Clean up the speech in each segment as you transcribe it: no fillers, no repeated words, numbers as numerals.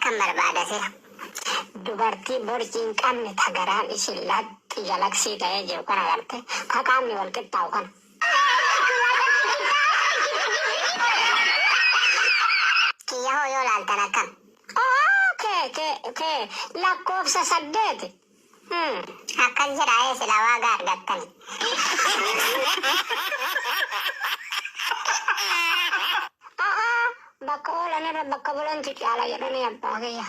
Akkam barbaada sila? Dubartii borcii hin qabne ta garaan ishii laxxi galaksii ta'ee jiru kana garte ka qaamni wal qixxaawu kana. Kiyya hoo yoo laaltan akkam? Kee kee kee lakkoofsa 8. Akkas jedhaa ee silaa waagaa argattani. A'aa bakka oolan irra bakka bulantu caala jedhanii abbaa kiyya.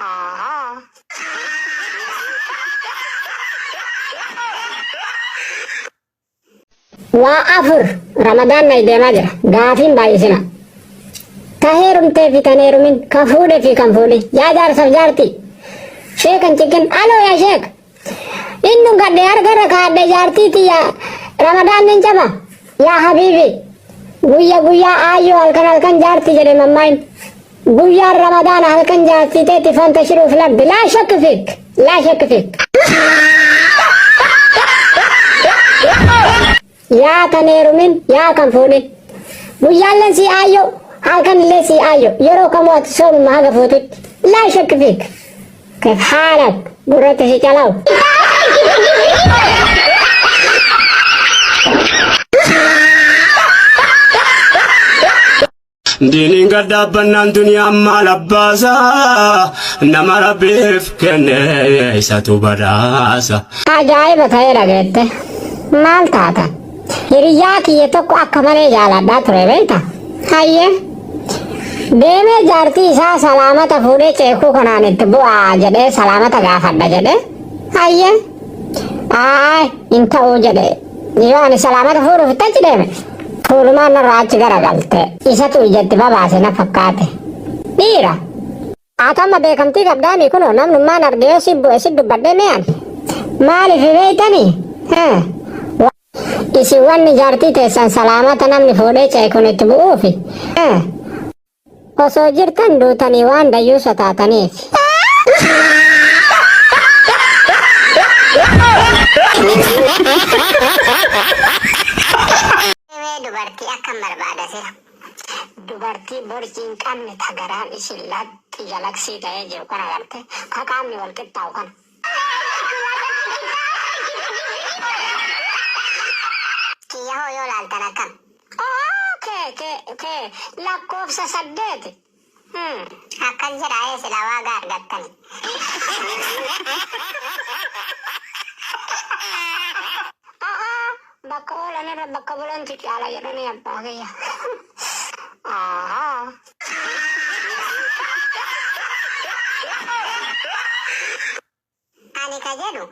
Ahaa. Waa afur Ramadaan na deemaa jira. Gaafiin baay'isina. Ta heerumtee fi kan heerumin, ka fuudhe fi kan fuudhin. Yaa jaarsaf jaartii. Sheekan cikin. Aloo yaa sheek. Inni gadhe harka irra kaadhe jaartii tiyya Ramadaan nin caba. Yaa habiibi. Guyya guyyaa aayyoo halkan halkan jaartii jedhe mammaayin. Guyyaan Ramadaana halkan jaartii teeti fanta shiruuf labbi. Laa shakki fiik. Laa shakki fiik. Yaa kan heerumin yaa kan fuudhin. Guyyaalleen sii aayyoo halkan illee sii aayyoo yeroo kamuu ati soomuma haga fuututti. Laa shakki fiik. Kif haalak gurratti si calaw. Diiniin gad dhaabbannaan duniyaan maal abbaasa nama rabbiif kenne isatu badhaasa. Ajaa'iba ta'ee dhageette. Maal taata? Hiriyyaa kiyya tokko akka malee jaaladhaa ture beekta? Hayyee. Deemee jaartii isaa salaamata fuudhee ceekuu kanaan itti bu'aa jedhee salaamata gaafadha jedhee. Hayyee. Aay hin ta'uu jedhe. Yoo ani salaamata fuudhuuf itti achi deeme fuulumaan narraa achi garagalte. Isatu ijatti babaase na fakkaate. Dhiira. Ati amma beekamtii qabdaami kunoo namnummaan arge yoo si bu'e si dubbadhee mee ani. Maaliif beeytanii? Haa. Isin wanni jaartii teessan salaamata namni fuudhee ceekuun itti bu'uufi. Haa. Osoo jirtan duutanii waan dayyuusa taataniif. Mee dubartii akkam barbaada sila? Dubartii borcii hin qabne ta garaan ishii laxxi galaksii ta'ee jiru kana garte ka qaamni wal qixxaawu kana. Kiyya hoo yoo laaltan akkam? Kee kee kee lakkoofsa 8. Akkas jedhaa ee silaa waagaa argattani. A'aa bakka oolan irra bakka bulantu caala jedhanii abbaa kiyya. Ahaa. Ani ka jedhu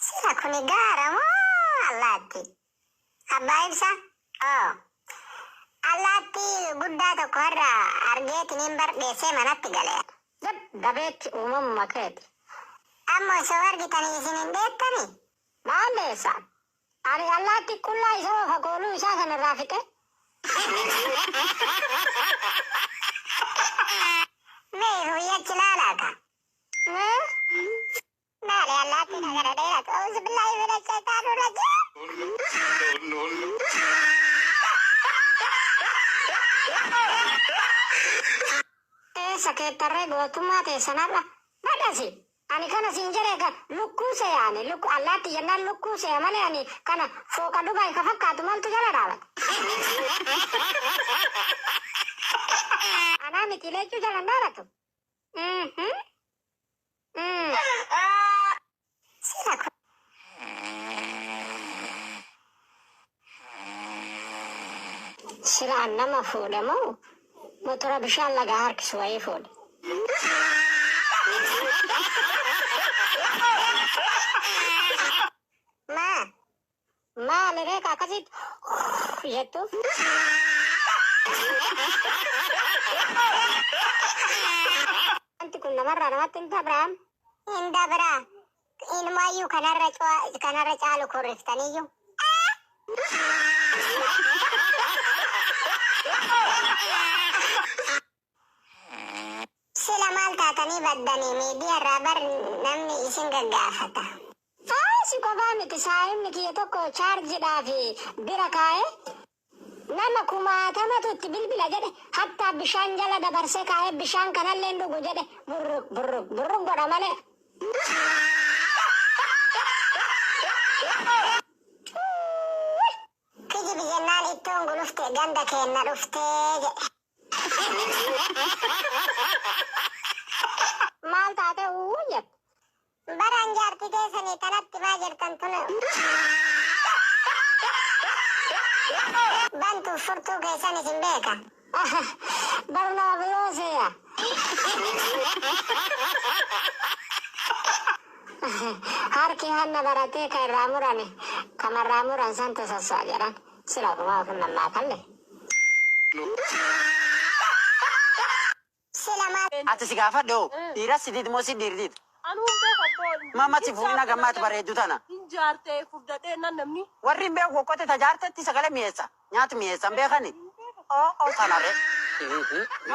sila kuni gaara moo allaatti? Abbaa Ibsaa? Oo. Allaattii guddaa tokko har'a argeetiniin bar dheessee manatti gale. Jab dabeetti uumamuma keeti. Amma osoo argitanii isin hin dheettanii? Maal dheessa? Ani allaattii qullaa isa oofa kooluu isaa sana irraa fixe. Mee ifuyyi achi laalaa ka. Maali allaattiin hagana dheeratu? Auzu billaahi mina shaytaani rajiim. Eessa keettarree gootummaa teessan har'a? Badhasi! Ani kana siin jedhe ka lukkuu seya ani lukku allaatti jennaan lukkuu seya malee ani kana fooqa Dubai ka fakkaatu maltu jala dhaabata. Anaa miti leechuu jala hin dhaabatu. Mhm. Mm. Sila kun Sila an nama fuudhe moo motora bishaan lagaa harkisu wayii fuudhe. Maa Maali ree ka akkasitti jettuuf? Wanti kun namarraa namatti hin dabraam. Hin dabraa. Inumaayyuu kanarra kanarra caalu kurriftaniyyuu. Sila maal taatanii baddanii miidiyaarraa bar namni isin gaggaafata. Ayi si qofaa miti saahibni kiyya tokko chaarjidhaaf bira kaa'e Nama kumaatamatu itti bilbila jedhe, hattaa bishaan jala dabarsee kaa'ee bishaan kanallee hin dhugu jedhe, burruk burruk burruk godha malee. Kijibi jennaan ittoon gulufte ganda keenna dhuftee jedhe. Maal taate uu jette? Baraan jaartii teessanii tanatti maa jirtan tun. Bantuuf furtuu keessan isin beeka. Bar nama biroo seeya. Harki hanna baratee kan irraa murame kamarraa muran santu sosso'a jedhan, sila kumaa kun nammaafalle. Sila maal Ati si gaafadhe hoo, dhiira si diid moo si dhiirdiid? Anuu hin beeku abboo. Mamma si fuudhina gammaatu bareeddu tana. Hin jaartee furdadhee nan namni. Warri hin beeku qote tajaartetti sagalee mi'eessa. Nyaata mi'eessa hin beekani. Oo oo tanarre.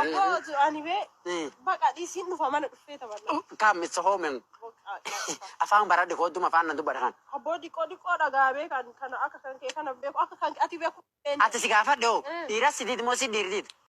Abboo, ani bee baqa dhiisiin dhufa, mana dhuffee taphanna. Kaamissa hoomen. Afaan baradhe koodduma afaan nan dubbadha kan. Abboo, diqoo diqoo dhagaabee kan kana akka kan kee kana beeku, akka kan ati beeku. Ati si gaafadhe hoo, dhiira si diid moo si dhiirdiid?